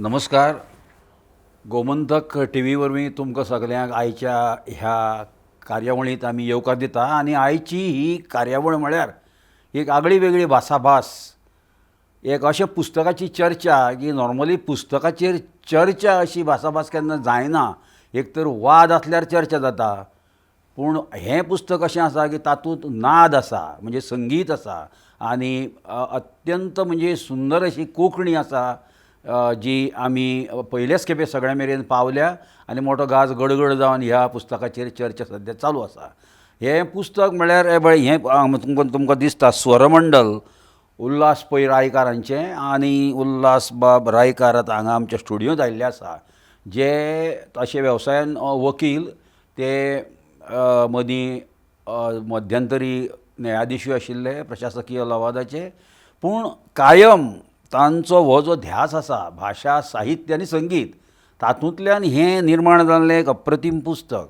नमस्कार. Gomantak T V वरवीं तुमकां सगल्यांक आयच्या ह्या कार्यावळींत आमी येवकार दिता आनी आयची ही कार्यावळ म्हळ्यार एक आगळी वेगळी भासाभास, एक अशें पुस्तकाची चर्चा की नॉर्मली पुस्तकाचेर चर्चा अशी भासाभास केन्ना जायना. एक तर वाद आसल्यार चर्चा जाता, पूण हें पुस्तक अशें आसा की तातूंत नाद आसा, म्हणजे संगीत आसा आनी अत्यंत म्हणजे सुंदर अशी कोंकणी आसा जी आमी पयलेच खेपे सगळ्यां मेरेन पावल्या आनी मोटो गाज गडगड जावन ह्या पुस्तकाचेर चर्चा सद्या चालू आसा. हें पुस्तक म्हळ्यार हें पळय, हें तुमकां दिसता स्वरमंडल उल्हास पै रायकार हांचें आनी उल्हास बाब रायकार आतां हांगा आमच्या स्टुडियोंत आयिल्ले आसा, जे तशे वेवसायान वकील, ते मदीं मध्यंतरी न्यायाधिशूय आशिल्ले प्रशासकीय लवादाचे, पूण कायम तांचो हो जो ध्यास आसा भाशा, साहित्य आनी संगीत, तातूंतल्यान हें निर्माण जाल्लें एक अप्रतीम पुस्तक.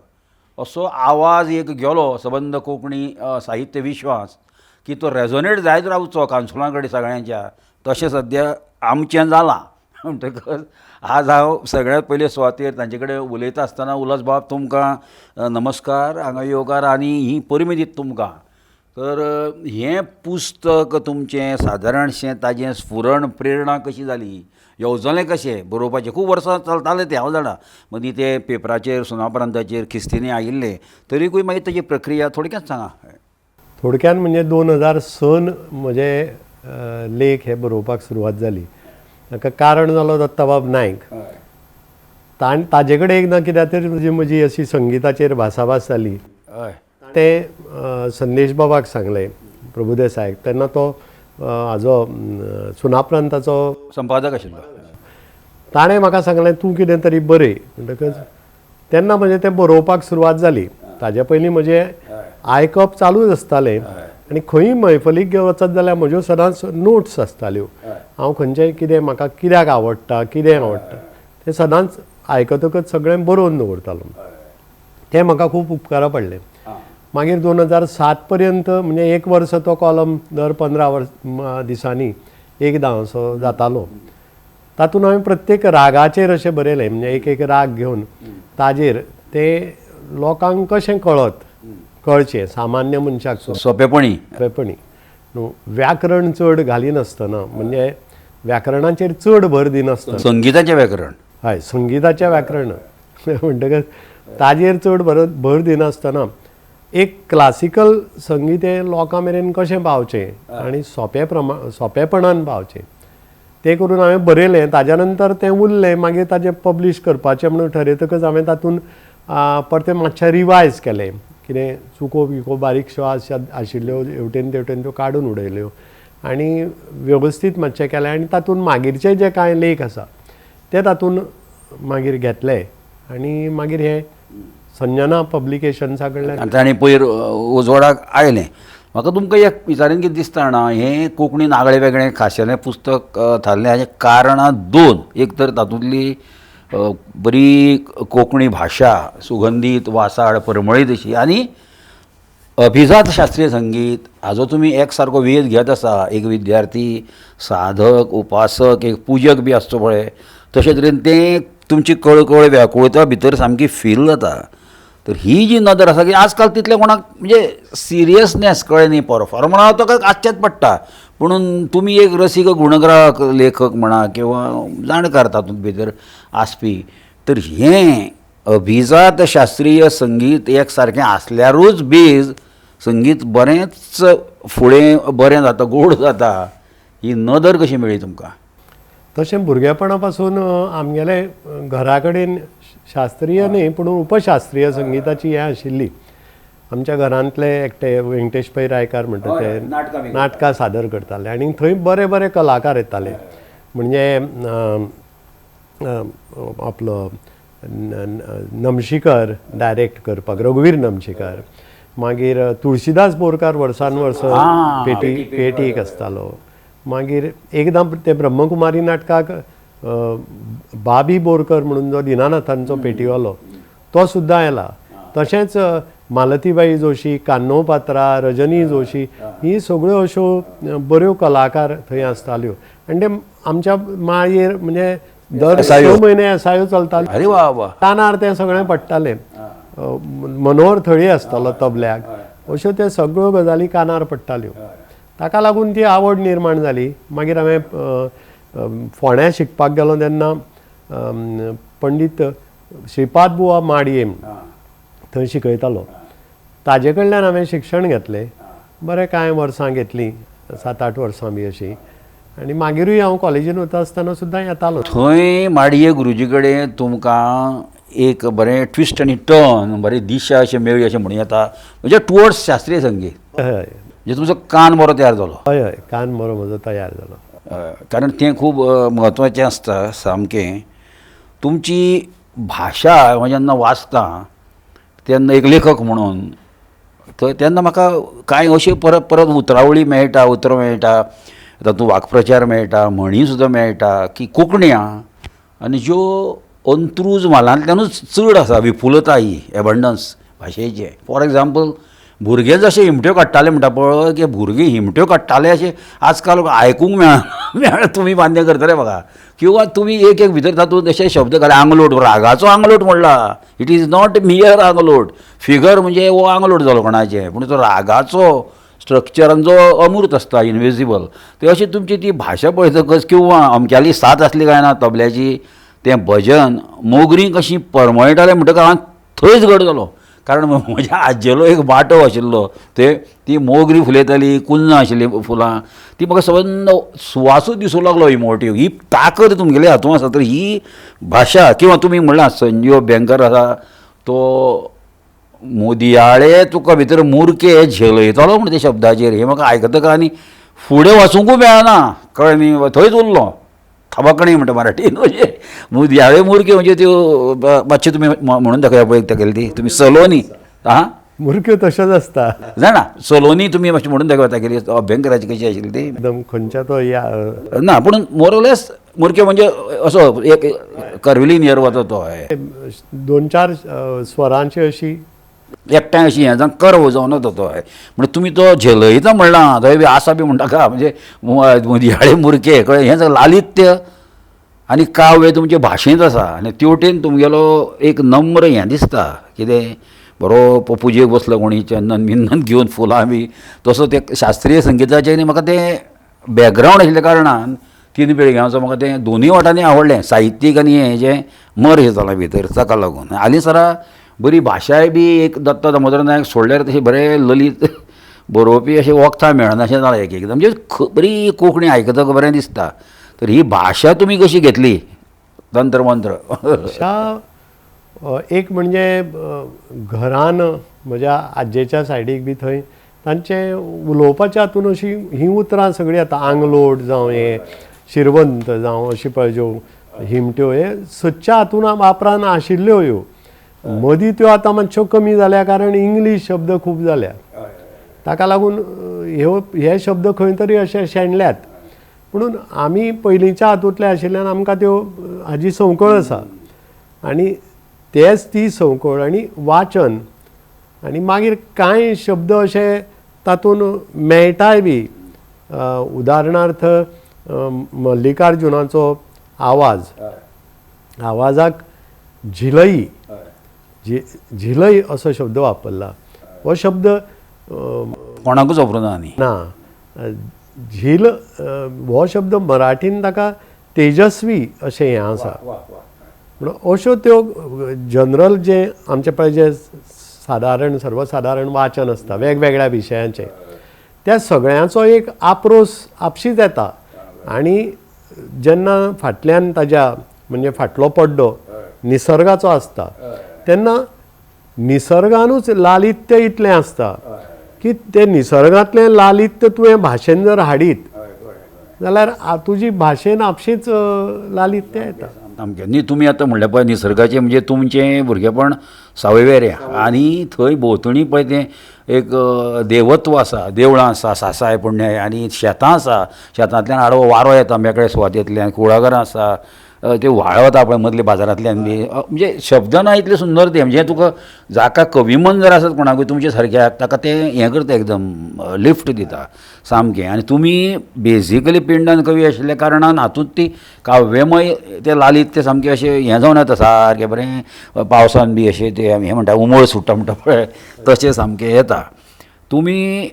असो आवाज एक गेलो सबंद कोंकणी साहित्य विश्वास की तो रेजोनेट जायत रावचो कानसुलां कडेन सगळ्यांच्या, तशें सद्या आमचें जालां. म्हणटकच आज हांव सगळ्यांत पयले सुवातेर तांचे कडेन उलयता आसतना उल्हास बाब तुमकां नमस्कार, हांगा येवकार आनी ही परबीं दिता तुमकां. तर हें पुस्तक तुमचें सादारणशें ताजें स्फुरण प्रेरणा कशी जाली, येवजलें कशें बरोवपाचें? खूब वर्सां चलतालें तें, हांव जाणा, मदीं तें पेपराचेर सुनापरांताचेर खिस्तींनी आयिल्लें, तरीकूय मागीर ताजी प्रक्रिया थोडक्यात सांगा. थोडक्यान म्हणजे 2006 म्हजे लेख हे बरोवपाक सुरवात जाली. ताका कारण जालो दत्ताबाब नायक. ताजे कडेन एकदां कित्याक तरी म्हजी अशी संगिताचेर भासाभास जाली. ते संदेश बाबाक सांगलें, प्रभुदेसायक, तेन्ना तो हाजो सुनापरांताचो संपादक आशिल्लो. ताणें म्हाका सांगलें तूं कितें तरी बरय. म्हणटकच तेन्ना म्हजें तें बरोवपाक सुरवात जाली. ताजे पयलीं म्हजें आयकप चालूच आसतालें आनी खंयी मैफलीक वचत जाल्यार म्हज्यो सदांच नोट्स आसताल्यो. हांव खंयचें कितें म्हाका कित्याक आवडटा, कितें आवडटा तें सदांच आयकतकच सगळें बरोवन दवरतालो. तें म्हाका खूब उपकारा पडलें. मागीर 2007 पर्यंत म्हणजे एक वर्स तो कॉलम दर 15 दिसांनी एकदां असो जातालो. तातूंत हांवें प्रत्येक रागाचेर अशें बरयलें, म्हणजे एक एक राग घेवन ताजेर ते लोकांक कशें कळत कळचें, सामान्य मनशाक सोंपेपणी सोंपेपणी, न्हू व्याकरण चड घालिनासतना, म्हणजे व्याकरणाचेर चड भर दिनासतना, संगिताचें व्याकरण, हय संगिताचें व्याकरण म्हणटकच ताजेर चड भर दिनासतना एक क्लासिकल संगीत हें लोकां मेरेन कशें पावचें आनी सोंपेपणान पावचें तें करून हांवें बरयलें. ताज्या नंतर तें उरलें. मागीर ताजें पब्लीश करपाचें म्हणून ठरयतकच हांवें तातूंत परतें मातशें रिवायज केलें, कितें चुको बिको बारीकश्यो आशिल्ल्यो हेवटेन तेवटेन त्यो काडून उडयल्यो आनी वेवस्थीत मातशें केलें. आनी तातूंत मागीरचे जे कांय लेख आसा ते तातूंत मागीर घेतले आनी मागीर हें संजना पब्लिकेशन्सा कडल्यान ताणें पयर उजवाडाक आयलें. म्हाका तुमकां एक विचारीन कितें दिसता जाणा, हें कोंकणीन आगळें वेगळें खाशेलें पुस्तक थारलें हाचें कारणां दोन. एक तर तातूंतली बरी कोंकणी भाशा सुगंधीत, वासाळ, परमळीत अशी, आनी अभिजात शास्त्रीय संगीत हाजो तुमी एक सारको वेध घेत आसा. एक विद्यार्थी, साधक, उपासक, एक पुजक बी आसचो पळय, तशे तरेन तें तुमची कळकळ व्याकुळता भितर सामकी फील जाता. तर ही जी नदर आसा की आजकाल तितलें कोणाक म्हणजे सिरियसनेस कळ्ळें न्ही, परफॉर्मर तो आसचेंच पडटा, पुणून तुमी एक रसीक गुणग्राहक लेखक म्हणा किंवा जाणकार तातूंत भितर आसपी, तर हें अभिजात शास्त्रीय संगीत एक सारकें आसल्यारूच बेज संगीत बरेंच फुडें बरें जाता, गोड जाता. ही नदर कशी मेळ्ळी तुमकां? तशें भुरगेपणा पासून आमगेले घरा कडेन शास्त्रीय न्ही पूण उपशास्त्रीय संगिताची हें आशिल्ली. आमच्या घरांतले एकटे व्यंकटेश पै रायकार म्हणटा ते नाटकां सादर करताले आनी थंय बरे बरे कलाकार येताले. म्हणजे आपलो नमशीकर डायरेक्ट करपाक, रघुवीर नमशीकर, मागीर तुळशीदास बोरकार वर्सान वर्स पेटीक आसतालो. मागीर एकदां ते ब्रह्मकुमारी नाटकाक बाबी बोरकर म्हणून जो दिनानाथांचो पेटीवालो तो सुद्दां आयला. तशेंच मालतीबाई जोशी, कान्नो पात्रा, रजनी जोशी ही सगळ्यो अश्यो बऱ्यो कलाकार थंय आसताल्यो. आनी ते आमच्या माळयेर म्हणजे दर 6 म्हयने एसायो चलताले. अरे वा वा. कानार तें सगळें पडटालें. मनोहर थळी आसतालो तबल्याक, अश्यो त्यो सगळ्यो गजाली कानार पडटाल्यो. ताका लागून ती आवड निर्माण जाली. मागीर हांवें फोंड्या शिकपाक गेलो तेन्ना पंडीत श्रीपाद बुवा माडये थंय शिकयतालो, ताजे कडल्यान हांवें शिक्षण घेतलें. बरें कांय वर्सां घेतलीं, 7-8 वर्सां बी अशीं. आनी मागीरूय हांव कॉलेजीन वता आसतना सुद्दां येतालो. थंय माडये गुरुजी कडेन तुमकां एक बरें ट्विस्ट आनी टर्न, बरी दिशा अशें मेळ्ळी अशें म्हणूं येता, म्हणजे टुवर्ड्स शास्त्रीय संगीत. हय, म्हणजे तुमचो कान बरो तयार जालो. हय हय, कान बरो म्हजो तयार जालो. कारण तें खूब म्हत्वाचें आसता सामकें. तुमची भाशा हांव जेन्ना वाचता तेन्ना एक लेखक म्हणून तर तेन्ना म्हाका कांय अश्यो परत परत उतरावळी मेळटा, उतरां मेळटा, तातूंत वाक्प्रचार मेळटा, म्हणी सुद्दां मेळटा की कोंकणी आहा आनी ज्यो अंत्रूज म्हालांतल्यानूच चड आसा विपुलता ही एबंडन्स भाशेचें. फॉर एग्जाम्पल भुरगे जशे हिमट्यो काडटाले म्हणटा पळय की भुरगे हिमट्यो काडटाले अशें आजकाल आयकूंक मेळना. तुमी मान्य करतले म्हाका. किंवा तुमी एक एक भितर तातूंत अशे शब्द घाले, आंगलोट, रागाचो आंगलोट म्हणला, it is not mere आंगलोट, फिगर म्हणजे हो आंगलोट जालो कोणाचें, पूण तो रागाचो स्ट्रक्चरान जो अमूर्त आसता, इनविजिबल, ते अशी तुमची ती भाशा पळयतकच किंवा अमक्याली साथ आसली काय ना तबल्याची, तें भजन मोगरीं कशीं परमळटालें म्हणटकच हांव थंयच घट जालो. कारण म्हज्या आज्जेलो एक बाटो आशिल्लो, ते ती मोगरी फुलयताली, कुन्नां आशिल्लीं फुलां, ती म्हाका सबंद सुवासूच दिसूंक लागलो इमोटीव. ही ताकद तुमगेले हातूंत आसा. तर ही भाशा किंवा तुमी म्हणलां संजीव अभ्यंकर आसा तो मुदयाळे तुका भितर मुरके झेलयतलो म्हण ते शब्दाचेर, हें म्हाका आयकतकच आनी फुडें वचुंकूय मेळना, कळ्ळें न्ही, थंयच उरलो थबकणी म्हणटा मराठीन. म्हणजे मुदयाळे मुरके म्हणजे त्यो मातशें तुमी म्हणून दाखया पळय एकदां केली ती तुमी सलोनी. आं, मुरक्यो तश्योच आसता जाणा, सलोनी तुमी मातशें म्हणून दाखया केली अभ्यंकराची कशी आशिल्ली ती एकदम खंयच्या तो या ना, पूण मोरलेस मुरक्यो म्हणजे असो एक कर्विलिनियर वता तो 2-4 स्वरांची अशी एकठांय अशी हें जावन कर्व जावन वता तो. म्हणजे तुमी तो झेलयता म्हणला थंय बी आसा बी म्हणटा का, म्हणजे मुदयाळे मुरके कळ्ळें, हें सगळें लालित्य आनी काव्य तुमचे भाशेंत आसा. आनी तेवटेन तुमगेलो एक नम्र हें दिसता कितें बरो पुजेक बसलो कोणी चंदन बिंदन घेवन फुलां बी, तसो ते शास्त्रीय संगिताचें आनी म्हाका तें बॅकग्रावंड आशिल्ल्या कारणान 3 पिळग्यांचो म्हाका तें दोनूय वाटांनी आवडलें, साहित्यीक आनी हें जें मर्ज जालां भितर ताका लागून. हालीं सरा बरी भाशाय बी एक दत्ता दामोदर नायक सोडल्यार तशें बरें ललीत बरोवपी अशें वखदां मेळना अशें जालां एक एकदां, म्हणजे बरी कोंकणी आयकतकच बरें दिसता. तर ही भाशा तुमी कशी घेतली तंत्र मंत्र? भाशा एक म्हणजे घरान म्हज्या आज्जेच्या सायडीक बी थंय तांचे उलोवपाच्या हातून अशीं हीं उतरां सगळीं येता, आंगलोट जावं हें शिरवंत जावं अशी पळय ज्यो हिमट्यो हे सदच्या हातून वापरान आशिल्ल्यो ह्यो. मदीं त्यो आतां मातश्यो कमी जाल्या कारण इंग्लीश शब्द खूब जाल्या, ताका लागून ह्यो हे शब्द खंय तरी अशे शेणल्यात. पुणून आमी पयलींच्या हातूंतले आशिल्ल्यान आमकां त्यो हाजी संवकळ आसा आनी तेच ती संवकळ आनी वाचन आनी मागीर कांय शब्द अशे तातूंत मेळटाय बी. उदाहरणार्थ मल्लिकार्जुनाचो आवाज, आवाजाक झिलई, झिलई असो शब्द वापरला. हो शब्द कोणाकूच वापरुना न्ही ना. झील हो शब्द मराठीन ताका तेजस्वी अशें हें आसा. म्हणून अश्यो त्यो जनरल जे आमचे पळय जे सादारण सर्वसादारण वाचन आसता वेगवेगळ्या विशयांचें, त्या सगळ्यांचो एक आपरोस आपशीच येता. आनी जेन्ना फाटल्यान ताज्या म्हणजे फाटलो पड्डो निसर्गाचो आसता तेन्ना निसर्गानूच लालित्य इतलें आसता की तें निसर्गांतलें लालित्य तुवें भाशेन जर हाडीत जाल्यार तुजी भाशेन आपशीच लालित्य येता. सामकें न्ही. तुमी आतां म्हणलें पळय निसर्गाचें, म्हणजे तुमचें भुरगेपण सावयवेऱ्यां आनी थंय भोंवतणी पळय तें एक देवत्व आसा, देवळां आसा, सासाय पुण्याय, आनी शेतां आसा, शेतांतल्यान आडवो वारो येता मेकळे सुवातेंतल्यान, कुळागरां आसा, ते व्हाळ वता पळय मदले बाजारांतल्यान बी, म्हणजे शब्द ना इतले सुंदर ते, म्हणजे तुका जाका कविमन जर आसत कोणाकूय तुमच्या सारक्याक, ताका तें हें करता, एकदम लिफ्ट दिता सामकें. आनी तुमी बेजिकली पिंडान कवी आशिल्ल्या कारणान हातूंत ती काव्यमय तें लालित्य सामकें अशें हें जावन येता सारकें बरें, पावसान बी अशें तें हें म्हणटा उमळ सुट्टा म्हणटा पळय तशें सामकें येता. तुमी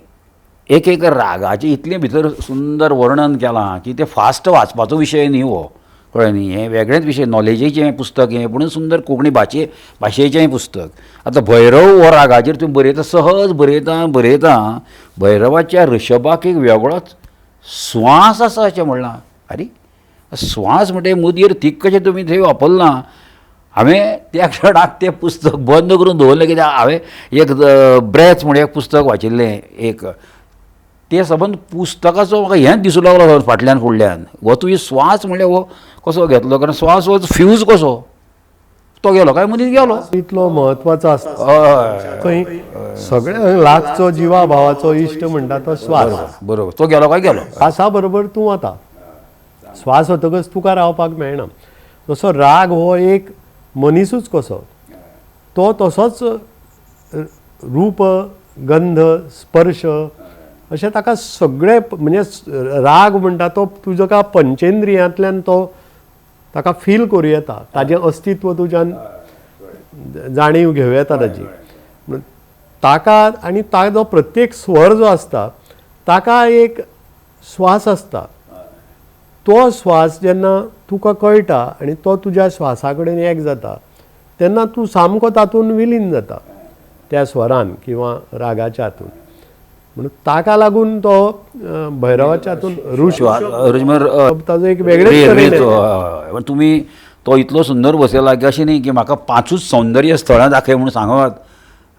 एक एक रागाचें इतलें भितर सुंदर वर्णन केलां की तें फास्ट वाचपाचो विशय न्ही हो, कळ्ळें न्ही, हें वेगळेंच विशय, नॉलेजीचें पुस्तक हें, पूण सुंदर कोंकणी भाशेचेंय पुस्तक. आतां भैरव हो रागाचेर तुमी बरयता, सहज बरयता बरयता, भैरवाच्या ऋषभाक एक वेगळोच स्वास आसा अशें म्हणलां. आरे स्वास म्हणटे मुदयेर थीक कशें तुमी थंय वापरलां. हांवें त्या क्षणाक तें पुस्तक बंद करून दवरलें, कित्याक हांवें एक ब्रेथ म्हण एक पुस्तक वाचिल्लें एक, ते सबंद पुस्तकाचो म्हाका हेंच दिसूं लागलो फाटल्यान फुडल्यान, हो तुवें स्वास म्हणल्यार हो कसो घेतलो, कारण स्वास हो फ्यूज कसो तो गेलो काय मदीं गेलो, इतलो म्हत्वाचो आसता थंय सगळ्या लागचो जिवा भावाचो इश्ट म्हणटा तो स्वास. बरोबर, तो गेलो काय गेलो, स्वासा बरोबर तूं वता, स्वास वतकच तुका रावपाक मेळना. जसो राग हो एक मनिसूच कसो, तो तसोच रूप गंध स्पर्श अशें ताका सगळे, म्हणजे राग म्हणटा तो तुजो पंचेंद्रियांतल्यान तो ताका फील करूं येता, ताजें अस्तित्व तुज्यान जाणीव घेवं येता ताजी. ताका आनी ताजो प्रत्येक स्वर जो आसता ताका एक स्वास आसता, तो स्वास जेन्ना तुका कळटा आनी तो तुज्या स्वासा कडेन एक जाता तेन्ना तूं सामको तातूंत विलीन जाता त्या स्वरान किंवा रागाच्या हातून. म्हणून ताका लागून तो भैरवाच्या हातून ताजो एक वेगळेच. तुमी तो इतलो सुंदर बसयला की अशें न्ही की म्हाका पांचूच सौंदर्य स्थळां दाखय म्हणून सांगत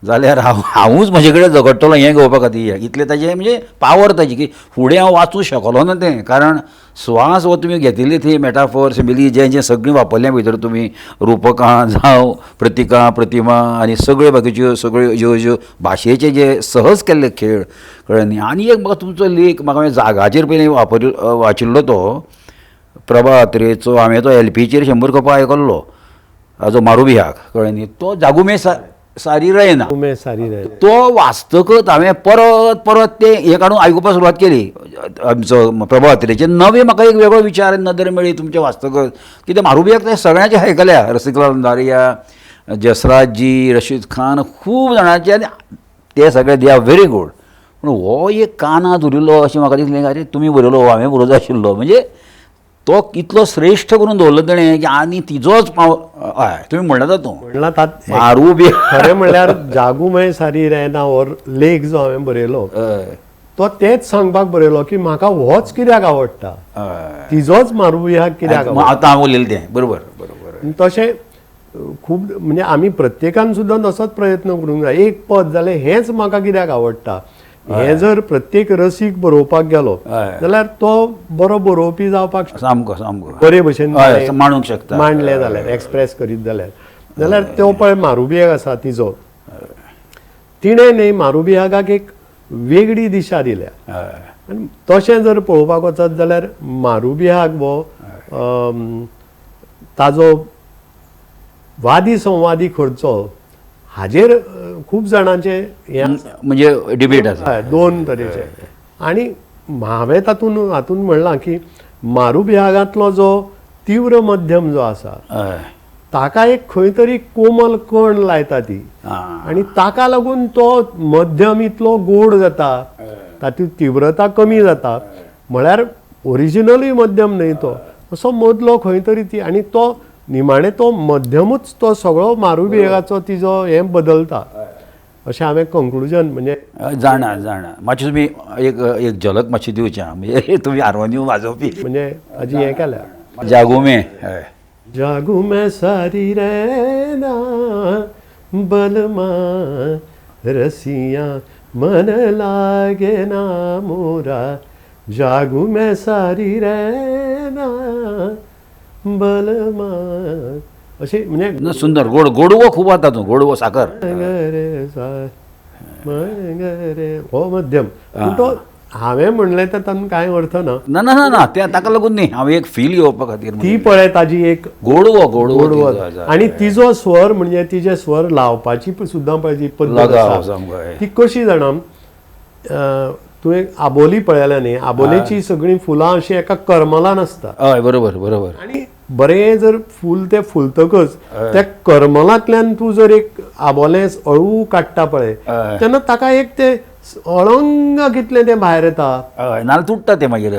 जाल्यार हांवूच म्हजे कडेन झगडटलो हें घेवपा खातीर. इतलें ताजें म्हणजे पावर ताजी की फुडें हांव वाचूं शकलो ना तें, कारण स्वास हो तुमी घेतिल्ली थंय मेटाफॉर सिमिली जें जें सगळीं वापरल्या भितर तुमी रुपकां जावं प्रतिकां प्रतिमा आनी सगळ्यो बाकीच्यो सगळ्यो ज्यो ज्यो भाशेचे जे सहज केल्ले खेळ, कळ्ळें न्ही. आनी एक म्हाका तुमचो लेख म्हाका जागाचेर पयलीं वाचिल्लो तो प्रभा अत्रेचो, हांवें तो एलपीचेर 100 खेपो आयकल्लो हाजो मारुबिहाक, कळ्ळें न्ही. तो जागुमे सारी रयना, तो वाचतकच हांवें परत परत तें हें काडून आयकुपाक सुरवात केली आमचो प्रभा अत्रेचेर. नवें म्हाका एक वेगळो विचार नदर मेळ्ळी तुमचें वाचतकच, कित्याक मारुबिहाक तें सगळ्यांचें आयकल्या, रसिकलाल अंधारिया, जसराजी, रशीद खान, खूब जाणांचे, आनी ते सगळे they are very good. पूण हो एक कानांत उरिल्लो अशें म्हाका दिसलें, अरे तुमी बरयलो हांवें बरोवचो आशिल्लो, म्हणजे तो इतलो श्रेश्ठ करून दवरलो तेणें की आनी तिजोच पाव. हय तुमी म्हणला तूं म्हणला मारू बी. खरें म्हणल्यार जागुमय सारी रैना हो लेख जो हांवें बरयलो तो तेच सांगपाक बरयलो की म्हाका होच कित्याक आवडटा, तिजोच मारुबिहाक कित्याक आवडटा. आतां हांव उलयलें तें बरोबर बरोबर. तशें खूब म्हणजे आमी प्रत्येकान सुद्दां तसोच प्रयत्न करूंक जाय. एक पद जालें हेंच म्हाका कित्याक आवडटा हें जर प्रत्येक रसीक बरोवपाक गेलो जाल्यार तो बरो बरोवपी जावपाक सामको सामको बरे भशेन मांडूंक शकता, मांडलें जाल्यार एक्सप्रेस करीत जाल्यार जाल्यार तो पळय मारुबिहाग आसा तिजो, तिणें न्ही मारुबिहागाक एक वेगळी दिशा दिल्या. आनी तशें जर पळोवपाक वचत जाल्यार मारुबिहाग हो ताजो वादी संवादी खर्चो हाजेर खूब जाणांचे हें म्हणजे डिबेट आसा दोन तरेचे. आनी हांवें तातूंत हातूंत म्हणलां की मारुबिहागांतलो जो तीव्र मध्यम जो आसा ताका एक खंय तरी कोमल कण लायता ती, आनी ताका लागून तो मध्यम इतलो गोड जाता, तातूंत तिव्रता कमी जाता. म्हळ्यार ओरिजिनलूय मध्यम न्हय तो, असो मदलो खंय तरी ती, आनी तो निमाणें तो मध्यमूच तो सगळो मारुबिहागाचो तिजो हें बदलता अशें हांवें कंक्लुजन म्हणजे. जाणा जाणा मातशें तुमी एक एक झलक मातशी दिवची म्हणजे तुमी हार्मोनियम वाजोवपी म्हणजे ताजी हें केल्या. जागुमे जागुमे सारी रैना बलमा रसिया मन लागे ना मोरा, जागुमे सारी रैना बलमा, अशें म्हणजे सुंदर गोड गोडवो खूब आता तूं, गोडवो साकर रे हो मध्यम, पूण तो हांवें म्हणलें तर तातूंत कांय अर्थ ना. ना ना ना ना, तें ताका लागून न्ही, हांवें एक फील घेवपा खातीर. ती पळय ताजी एक गोडवो गोडवो गोडवो आनी तिजो स्वर म्हणजे तिजे स्वर लावपाची सुद्दां पळय जी पद्दत आसा ती कशी जाणा, तुवें आबोली पळयल्या न्ही, आबोलेची सगळीं फुलां अशीं एका करमलान आसता. हय बरोबर बरोबर. आनी बरें जर फूल तें फुलतकच त्या करमलांतल्यान तूं जर एक आबोलें अळू काडटा पळय तेन्ना ताका एक तें अळंग कितलें तें भायर येता. हय, नाल्यार तुट्टा तें मागीर.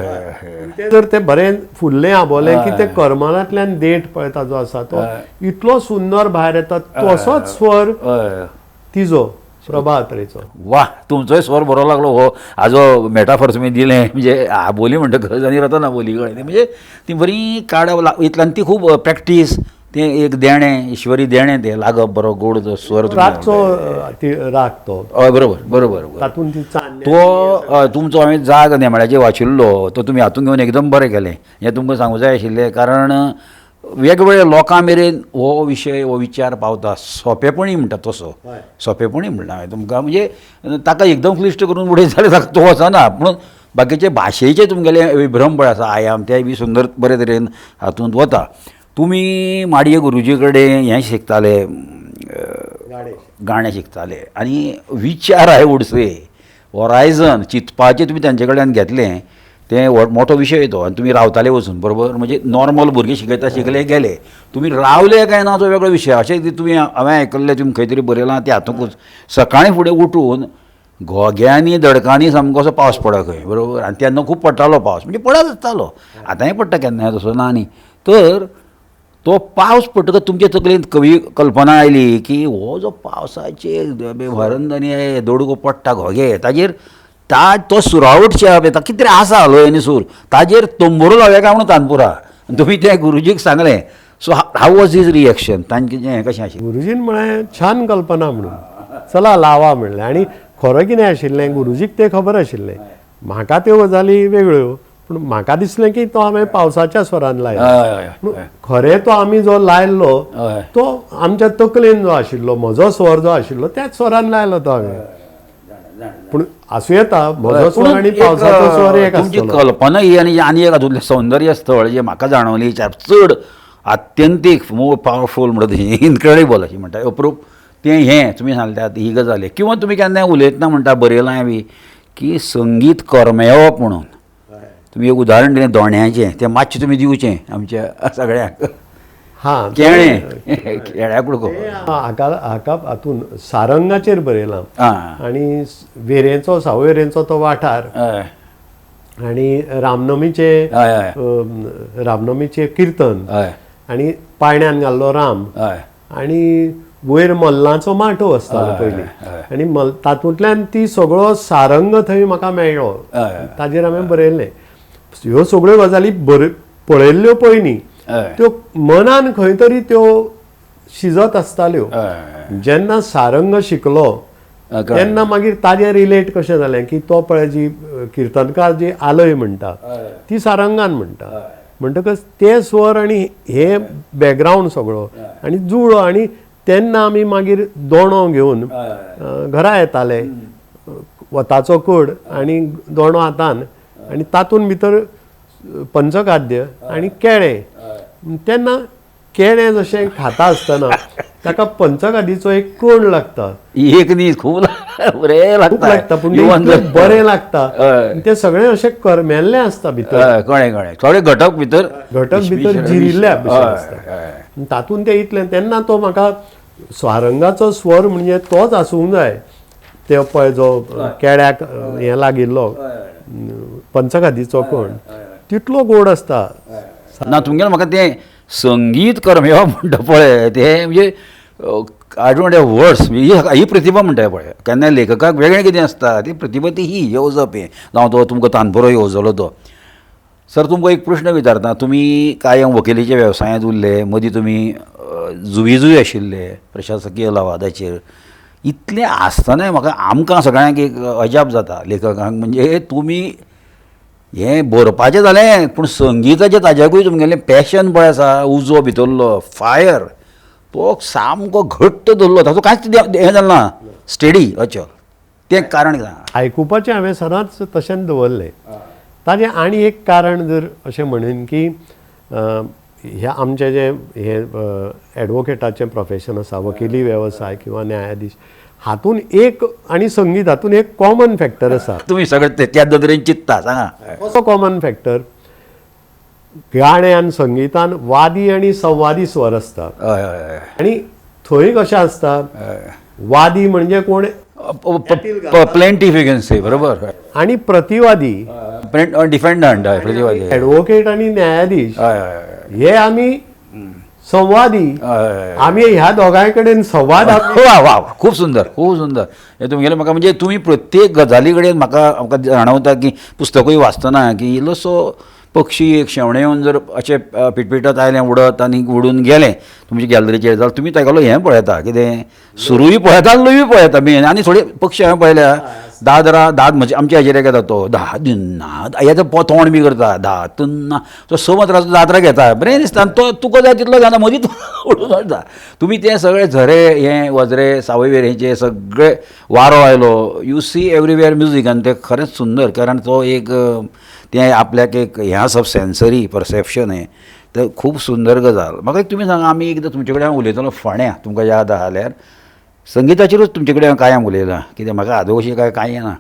तें जर तें बरें फुल्लें आबोलें की तें करमलांतल्यान देंठ पळय ताजो आसा तो इतलो सुंदर भायर येता, तसोच स्वर तिजो प्रभा अत्रेचो. वा, तुमचोय स्वर बरो लागलो. हो हाजो मेटाफर तुमी दिलें म्हणजे आबोली म्हणटकच आनी रतन आबोली कळ्ळें म्हणजे ती बरी काडप इतल्यान ती खूब प्रॅक्टीस, तें एक देणें, ईश्वरी देणें तें लागप बरो गोड जो स्वर रातचो राग तो. हय बरोबर बरोबर. तातूंत ती चान्नें तो तुमचो हांवें जाग नेमाळ्याचेर वाचिल्लो तो तुमी हातूंत घेवन एकदम बरें केलें, हें तुमकां सांगूं जाय आशिल्लें, कारण वेगवेगळ्या लोकां मेरेन हो विशय हो विचार पावता सोंपेपणी म्हणटा तसो. सोंपेपणी म्हणटा हांवें तुमकां, म्हणजे ताका एकदम क्लिश्ट करून उडयत जाल्यार ताका तो वचना, पूण बाकीचे भाशेचे तुमगेले विभ्रम पळय आसा आयाम ते बी सुंदर बरे तरेन हातूंत वता. तुमी माडये गुरुजी कडेन हें शिकताले, गाणें शिकताले आनी विचार I would say horizon चिंतपाचें तुमी तांचे कडल्यान घेतलें, तें मोठो विशय तो. आनी तुमी रावताले वचून बरोबर, म्हणजे नॉर्मल भुरगे शिकयता शिकले गेले, तुमी रावले काय ना तो वेगळो विशय. अशें तुमी हांवें आयकल्लें, तुमी खंय तरी बरयलां तें हातूंकच सकाळीं फुडें उठून घोग्यांनी दडकांनी सामको असो पावस पडा खंय बरोबर, आनी तेन्ना खूब पडटालो पावस, म्हणजे पडत आसतालो, आतांय पडटा केन्नाय तसो ना न्ही. तर तो पावस पडटकच तुमचे तकलेंत कवी कल्पना आयली की हो जो पावसाचेर भरंद आनी दोडगो पडटा घोगे ताजेर तो सुरावटच्या ताका कितें तरी आसा लय आनी सूर, ताजेर तंबोरो लावया काय म्हणून तानपुरा, आनी तुमी तें गुरुजीक सांगलें. So how was his reaction, तांचें हें कशें आशिल्लें? गुरुजीन म्हळें छान कल्पना म्हणून, चला लावा म्हणलें. आनी खरें कितें आशिल्लें गुरुजीक तें खबर आशिल्लें, म्हाका त्यो गजाली वेगळ्यो, पूण म्हाका दिसलें की तो हांवें पावसाच्या स्वरान लायलो. खरें तो आमी जो लायल्लो तो आमच्या तकलेन जो आशिल्लो म्हजो स्वर जो आशिल्लो त्याच स्वरान लायलो तो हांवें, पूण आसूं येता म्हजो स्वर आनी पावसाचो स्वर एक तुमची आसतलो. कल्पना ही आनी आनी एक हातूंतलें सौंदर्य स्थळ जें म्हाका जाणवली चड आत्यंतीक मोर पावरफूल म्हणटा तशी इनक्रेडिबल अशी म्हणटा अप्रूप तें हें तुमी सांगल्यात ही गजाल. किंवा तुमी केन्नाय उलयतना म्हणटा बरयलां बी की संगीत करमेवप म्हणून तुमी एक उदाहरण दिलें दोण्याचें, तें मातशें तुमी दिवचें आमच्या सगळ्यांक. हां, केळें केळ्या कुडको हाका हाका हातून सारंगाचेर बरयलां आनी वेरेंचो सावयवेरेंचो तो वाठार आनी रामनमीचे रामनमीचें किर्तन आनी पाळण्यान घाल्लो राम आनी वयर मल्लांचो माटोव आसतालो पयलीं आनी तातूंतल्यान ती सगळो सारंग थंय म्हाका मेळ्ळो, ताजेर हांवें बरयल्लें. ह्यो सगळ्यो गजाली पळयल्ल्यो पयलीं त्यो मनान खंय तरी त्यो शिजत आसताल्यो. जेन्ना सारंग शिकलो तेन्ना मागीर ताजें रिलेट कशें जालें की तो पळय जी किर्तनकार जी आलय म्हणटा ती सारंगान म्हणटा, म्हणटकच ते स्वर आनी हे बॅकग्रावंड सगळो आनी जुळो. आनी तेन्ना आमी मागीर दोणो घेवन घरा येताले, वताचो कड आनी दोणो हातान आनी तातूंत भितर पंचखाद्य आनी केळें. तेन्ना केळें जशें खाता आसतना ताका पंचखादीचो एक कण लागता, एक न्ही खूब बरें लागता, पूण बरें लागता, ते सगळें अशें करमेल्लें आसता भितर, कळ्ळें कळ्ळें थोडे घटक भितर घटक भितर जिरिल्ले आसता तातूंत तें इतलें. तेन्ना तो म्हाका स्वारंगाचो स्वर म्हणजे तोच आसूंक जाय, ते पळय जो केळ्याक हें लागिल्लो पंचखादीचो कण तितलो गोड आसता ना तुमगेलें. म्हाका तें संगीत करमेवप म्हणटा पळय तें म्हणजे I don't have words, ही प्रतिभा म्हणटा पळय. केन्ना लेखकाक वेगळें कितें आसता ती प्रतिभा ती ही येवजप हें जावं तो तुमकां तानपुरो येवजलो तो. सर तुमकां एक प्रश्न विचारता, तुमी कांय वकिलीच्या वेवसायांत उरले, मदीं तुमी जुविजूय आशिल्ले प्रशासकीय लवादाचेर, इतलें आसतनाय म्हाका आमकां सगळ्यांक एक अजाप जाता लेखकांक, म्हणजे तुमी हें बरोवपाचें जालें पूण संगिताचें ताज्याकूय तुमगेलें पॅशन पळय आसा, उजो भितरलो फायर तो सामको घट्ट धरलो, ताचो कांयच हें जालें ना, स्टेडी अचल. तें कारण कितें? आयकुपाचें हांवें सदांच तशेंच दवरलें. ताजें आनी एक कारण जर अशें म्हणीन की ह्या आमचें जें हें एडवोकेटाचें प्रोफेशन आसा, वकिली वेवसाय किंवा न्यायाधीश, हातून एक आनी संगीत हातून एक कॉमन फॅक्टर आसा. तुमी सगळे त्या नदरेन चिंतता, सांगा. कसो कॉमन फॅक्टर? गाण्यान संगीतान वादी आनी संवादी स्वर आसता. हय हय. आनी थंय कशें आसता, वादी म्हणजे कोण? प्लेंटीफ you can say, बरोबर. आनी प्रतिवादी, डिफेंडंट, प्रतिवादी, एडवोकेट आनी न्यायाधीश हय हय हे आमी संवादी, आमी ह्या दोगांय कडेन संवाद. वा वा, खूब सुंदर, खूब सुंदर. हें तुमगेलें म्हाका म्हणजे तुमी प्रत्येक गजाली कडेन म्हाका म्हाका जाणवता की पुस्तकूय वाचतना की इल्लोसो पक्षी एक शेवणें येवन जर अशें पिटपिटत आयलें उडत आनी उडून गेलें तुमचे गॅलरीचेर जाल्यार तुमी तागेलो हें पळयता, कितें सुरूय पळयता, लयूय पळयता मेन. आनी थोडे पक्षी हांवें पळयल्या दादरा दाद म्हणजे आमच्या हाजेर घेता तो धा दिन्ना हेजो तोंड बी करता धा तुन्ना, तो स मात्राचो दादरा घेता, बरें दिसता. आनी तो तुका जाय तितलो घेना, मदींच उडून वता. तुमी ते सगळे झरे हे वझरे सावयवेरेंचे सगळे वारो आयलो, you see everywhere music. आनी तें खरेंच सुंदर, कारण तो एक तें आपल्याक एक हें आसप सेन्सरी परसेप्शन हें तें खूब सुंदर गजाल. म्हाका एक तुमी सांगा, आमी एकदां तुमचे कडेन हांव उलयतालो फोंड्या, तुमकां याद आसा जाल्यार संगिताचेरूच तुमचे कडेन हांव कांय उलयलां, कित्याक म्हाका आदोशी काय कांय येना.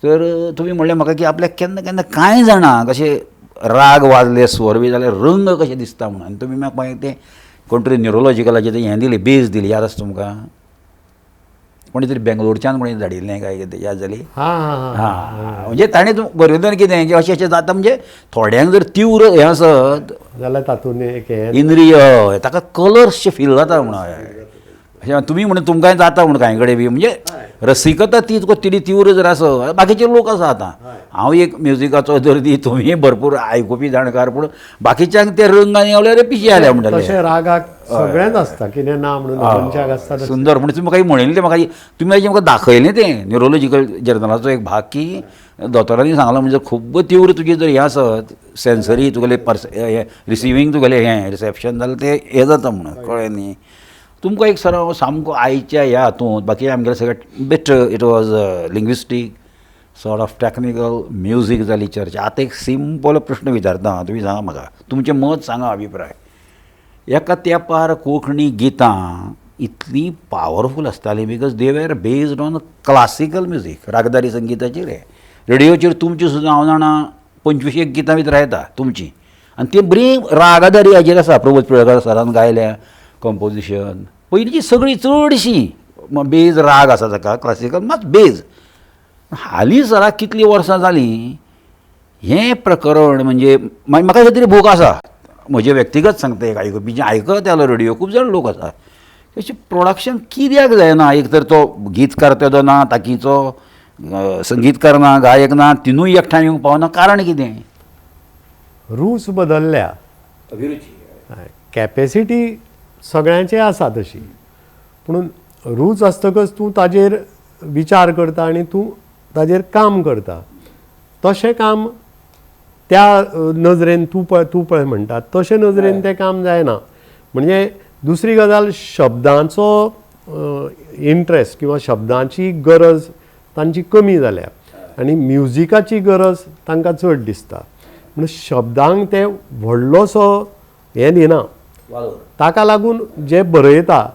तर तुमी म्हणलें म्हाका की आपल्याक केन्ना केन्ना कांय जाणा कशें राग वाजले स्वर बी जाल्यार रंग कशें दिसता म्हणून. आनी तुमी म्हाका मागीर तें कोण तरी न्युरोलॉजिकलाचें तें हें दिली, बेज दिली, याद आसा तुमकां? कोणी तरी बेंगलोरच्यान कोणी धाडिल्लें काय कितें, याद जाली? हां, म्हणजे ताणें बरयलें कितें की अशें अशें जाता, म्हणजे थोड्यांक जर तीव्र हें आसत जाल्यार तातूंत एक हें इंद्रिय ताका कलर्सशें फील जाता म्हणून. अशें तुमी म्हणून तुमकांय जाता म्हूण कांय कडेन बी म्हणजे रसिकता ती तुका तितली तीव्र जर आसत, बाकीचे लोक आसा आतां. हांव एक म्युजिकाचो दर्दी, तुमी भरपूर आयकुपी जाणकार, पूण बाकीच्यांक ते रंग आनी जाल्यार पिशे जाल्या म्हणटाले. तशें रागाक सगळेंच आसता, कितें ना म्हणून मनशाक आसता. सुंदर. म्हणजे तुमी म्हाका म्हणिल्लें तें, म्हाका तुमी म्हाका दाखयलें तें न्युरोलॉजिकल जर्नलाचो एक भाग की दोतोरांनी सांगलां म्हणजे खूब्ब तीव्र तुजी जर हें आसत सेन्सरी तुगेलें हें रिसिवींग तुगेलें हें रिसेप्शन जाल्यार तें हें जाता म्हणून, कळ्ळें न्ही? तुमकां एक सर हांव सामको आयच्या ह्या हातूंत बाकी आमगेलें सगळें bit it was linguistic sort of technical music जाली चर्चा. आतां एक सिंपल प्रश्न विचारता, तुमी सांगा म्हाका तुमचें मत सांगा, अभिप्राय. एका तेंपार कोंकणी गितां इतलीं पावरफूल आसतालीं because they were based on classical music, रागदारी संगिताचेर. हें रेडियोचेर तुमची सुद्दां हांव जाणा 25 एक गितां भितर येता तुमची, आनी ती बरी रागादारी हाजेर आसा. प्रमोद पिळकर सरान गायल्या कंपोजिशन पयलींची सगळीं चडशीं बेज राग आसा ताका क्लासिकल मात बेज. हालीं सराक कितलीं वर्सां जालीं हें प्रकरण म्हणजे म्हाका खंय तरी भोग आसा, म्हजें व्यक्तिगत सांगता, एक आयकुपी जें आयकत जाल्यार रेडियो खूब जाण लोक आसा, तशें प्रोडक्शन कित्याक जायना? एक तर तो गीतकार तेदो ना, ताकीचो संगीतकार ना, गायक ना, तिनूय एकठांय येवंक पावना, कारण कितें? रूच बदल्ल्या, अभिरुची कॅपेसिटी सगळ्यांची आसा तशी, पूण रूच आसतकच तूं ताजेर विचार करता आनी तूं ताजेर काम करता. तशें काम त्या नजरेन तूं पळय तूं पळय म्हणटा तशें नजरेन तें काम जायना. म्हणजे दुसरी गजाल, शब्दांचो इंट्रस्ट किंवा शब्दांची गरज तांची कमी जाल्या आनी म्युजिकाची गरज तांकां चड दिसता. म्हणून शब्दांक ते व्हडलोसो हें दिना, ताका लागून जे बरयता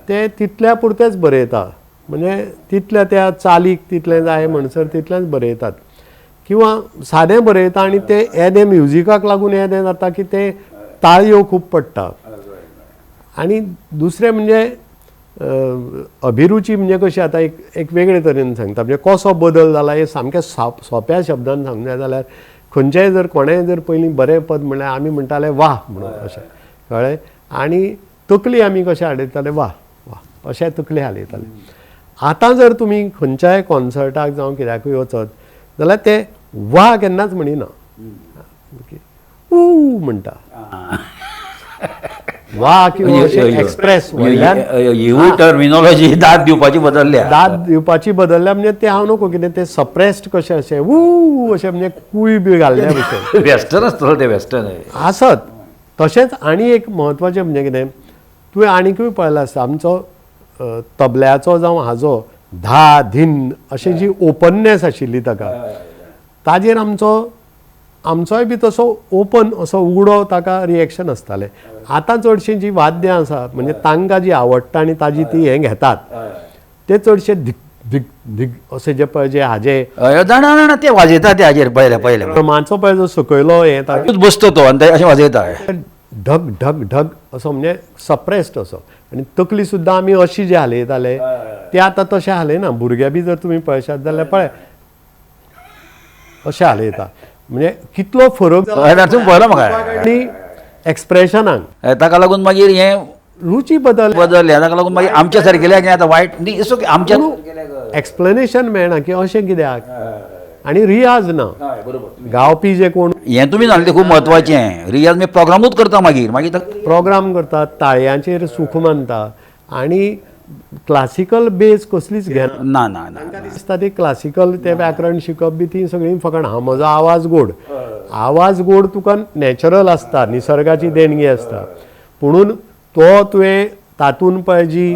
ते तितल्या पुरतेच बरयता, म्हणजे तितल्या त्या चालीक तितलें जाय म्हणसर तितलेंच बरयतात किंवा सादें बरयता आनी ते येदें म्युजिकाक लागून येदें जाता की ते ताळयो खूब पडटा. आनी दुसरें म्हणजे अभिरुची म्हणजे कशी आतां एक एक वेगळे तरेन सांगता, म्हणजे कसो बदल जाला हें सामकें सोंप्या शब्दान सांगलें जाल्यार खंयचेंय जर कोणेंय जर पयलीं बरें पद म्हणल्यार आमी म्हणटाले वाह म्हणून अशें, कळ्ळें? आनी तकली आमी कशें हालयताले, वाह वाह अशें तकली हालयताले. आतां जर तुमी खंयच्याय कॉन्सर्टाक जावं कित्याकूय वचत जाल्यार ते वा केन्नाच म्हणिना, ऊ म्हणटा वा किंवा एक्सप्रेस हिवूय टर्मिनॉलॉजी दाद दिवपाची बदलल्या, दाद दिवपाची बदलल्या. म्हणजे ते हांव नको कितें ते सप्रेस्ड कशें अशें ऊ अशें म्हणजे कूय बी घाल्ल्या भशेन वेस्टर्न आसतलो ते, वेस्टर्न आसत. तशेंच आनी एक म्हत्वाचें म्हणजे कितें, तुवें आनीकूय पळयलां आसता आमचो तबल्याचो जावं हाजो धा धीन अशें जी ओपननेस आशिल्ली ताका, ताजेर आमचोय बी तसो ओपन असो उगडो ताका रिएक्शन आसतालें. आतां चडशीं जीं वाद्यां आसा म्हणजे तांकां जी आवडटा आनी ताजी ती हें घेतात ते चडशे धिक धिक धिक अशें जे पळय जे हाजे जाणा जाणा ते वाजयता ते हाजेर पयले पयले ड्रमाचो पळय जो सकयलो हें ताका बसतो तो आनी अशें वाजयता ढग ढग ढग असो म्हणजे सप्रेस्ड असो. आनी तकली सुद्दां आमी अशी जे हालयताले ते आतां तशें हालयना. भुरगे बी जर तुमी पळयशात जाल्यार पळय अशें हालयता, म्हणजे कितलो फरक पळयला म्हाका आनी एक्सप्रेशनाक ताका लागून मागीर हें रुची बदल बदलल्या. ताका लागून मागीर आमच्या सारकेल्याक आतां वायट न्ही, आमच्या एक्सप्लेनेशन मेळना की अशें कित्याक आनी रियाज ना. गावपी जे कोण हें तुमी सांगलें खूब म्हत्वाचें. रियाज मी प्रोग्रामूच करता मागीर मागीर प्रोग्राम करतात, ताळयांचेर सूख मानता आनी क्लासिकल बेज कसलीच घेना. ना ना ना दिसता ती क्लासिकल ते व्याकरण शिकप बी ती सगळीं फकाण. हा म्हजो आवाज गोड, आवाज गोड तुका नॅचरल आसता, निसर्गाची देणगी आसता, पुणून तो तुवें तातूंत पळय जी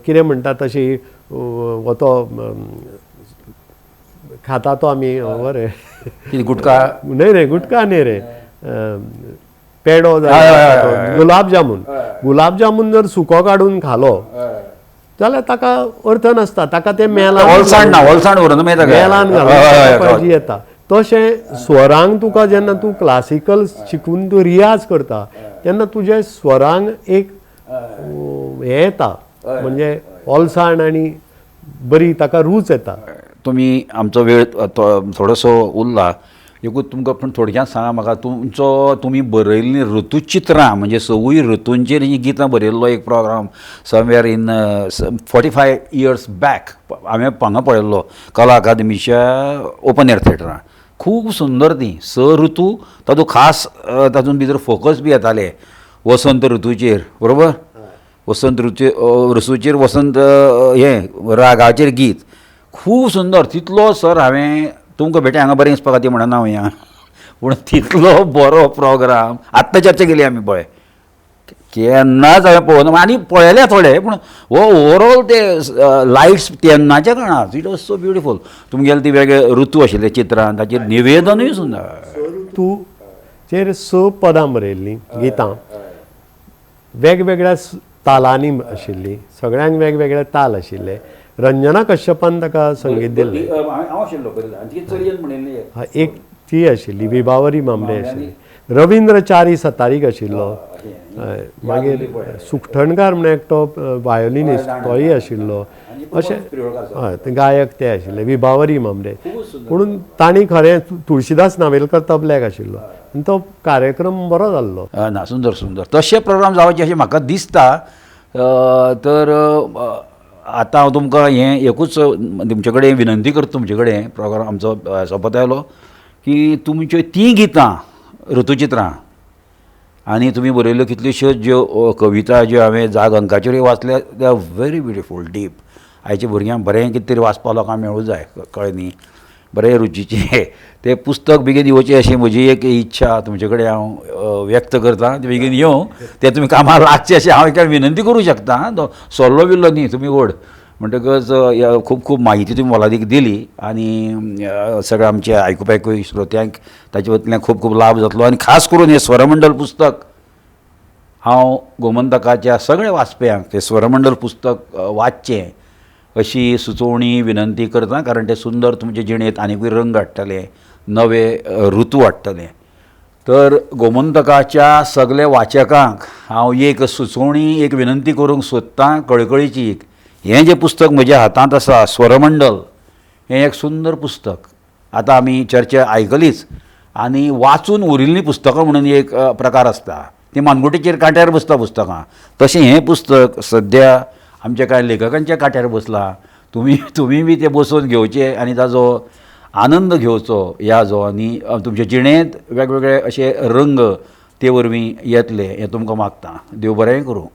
कितें म्हणटा तशी तो खाता तो आमी बरें गुटखा न्हय रे, गुटखा न्हय रे, पेडो जाल्यार गुलाबजामून, गुलाबजामून जर सुको काडून खालो जाल्यार ताका अर्थ नासता, ताका तें मेलान ओलसाण ना, ओलसाण उरना मागीर मेलान घालून येता. तशें स्वरांक तुका जेन्ना तूं क्लासिकल शिकून तूं रियाज करता तेन्ना तुजे स्वरांक एक हें येता, म्हणजे ओलसाण आनी बरी ताका रूच येता. तुमी आमचो वेळ थोडोसो उरला, एकूच तुमकां पूण थोडक्यात सांगा म्हाका, तुमचो तुमी बरयल्लीं ऋतुचित्रां म्हणजे सवूय ऋतूंचेर हीं गितां बरयल्लो एक programme somewhere in 45 years back हांवें हांगा पळयल्लो कला अकादमीच्या ओपन एअर थिएटरान. खूब सुंदर तीं स ऋतू, तातूंत खास तातूंत भितर फोकस बी येताले वसंत ऋतूचेर, बरोबर, वसंत ऋतूचेर वसंत हें रागाचेर गीत खूब सुंदर. तितलो सर हांवें तुमकां भेटे हांगा बरें दिसपा खातीर म्हणना हांव, पूण तितलो बरो प्रोग्राम आत्तां चर्चा केली आमी पळय केन्नाच हांवें पळोवना आनी पळयल्या थोडे, पूण हो ओवरऑल ते लायट्स तेन्नाच्या काळांत it was so beautiful. तुमगेले ती वेगळे ऋतू आशिल्ले चित्रान, ताचेर निवेदनूय सुंदर. ऋतूचेर 6 पदां बरयल्लीं गितां वेगवेगळ्या तालांनी आशिल्लीं, सगळ्यांक वेगवेगळे ताल आशिल्ले. रंजना कश्यपान ताका संगीत दिल्लें. एक ती आशिल्ली विभावरी मामले आशिल्ली, रविंद्र च्यारी सतारीक आशिल्लो, मागीर सुखठणकार म्हणून एकटो व्हायोलिनिस्ट तोय आशिल्लो, अशें हय ते गायक ते आशिल्ले विभावरी मामले. पुणून तांणी खरें तुळशीदास नावेलकर तबल्याक आशिल्लो आनी तो कार्यक्रम बरो जाल्लो. ना सुंदर सुंदर तशे प्रोग्राम जावचे अशें म्हाका दिसता. तर आतां हांव तुमकां हें एकूच तुमचे कडेन विनंती करता, तुमचे कडेन प्रोग्राम आमचो सोंपत आयलो की तुमच्यो तीं गितां ऋतुचित्रां आनी तुमी बरयल्ल्यो कितल्योश्योच ज्यो कविता ज्यो हांवें जाग अंकाचेरूय वाचल्या, they are very beautiful deep. आयच्या भुरग्यांक बरें कितें तरी वाचपा लोकांक मेळूं जाय, कळ्ळें न्ही, बरें रुचीचें तें पुस्तक बेगीन येवचें अशी म्हजी एक इच्छा तुमचे कडेन हांव व्यक्त करतां. बेगीन येवं, तें तुमी कामाक लागचें अशें हांव एका विनंती करूं शकता. तो सल्लो बिल्लो न्ही, तुमी व्हड म्हणटकच खूब खूब म्हायती तुमी मोलादीक दिली आनी सगळ्या आमच्या आयकुपाकूय श्रोत्यांक ताचे वतल्यान खूब खूब लाभ जातलो. आनी खास करून हें स्वरमंडल पुस्तक हांव गोमंतकाच्या सगळ्या वाचप्यांक तें स्वरमंडल पुस्तक वाचचें अशी सुचोवणी विनंती करता, कारण तें सुंदर तुमचे जिणेंत आनीकूय रंग हाडटलें, नवे ऋतू हाडटलें. तर गोमंतकाच्या सगल्या वाचकांक हांव एक सुचोवणी एक विनंती करूंक सोदतां कळकळीची. हें जें पुस्तक म्हज्या हातांत आसा स्वरमंडल, हें एक सुंदर पुस्तक. आतां आमी चर्चा आयकलीच आनी वाचून उरिल्लीं पुस्तकां म्हणून एक प्रकार आसता, ती मानगुटीचेर कांट्यार बसता पुस्तकां, तशें हें पुस्तक सद्या आमच्या कांय लेखकांच्या कांट्यार बसलां. तुमी बी तें बसोवन घेवचें आनी ताजो आनंद घेवचो ह्या जो, आनी तुमचे जिणेंत वेगवेगळे अशे रंग ते वरवीं येतले हें तुमकां मागता. देव बरें करूं.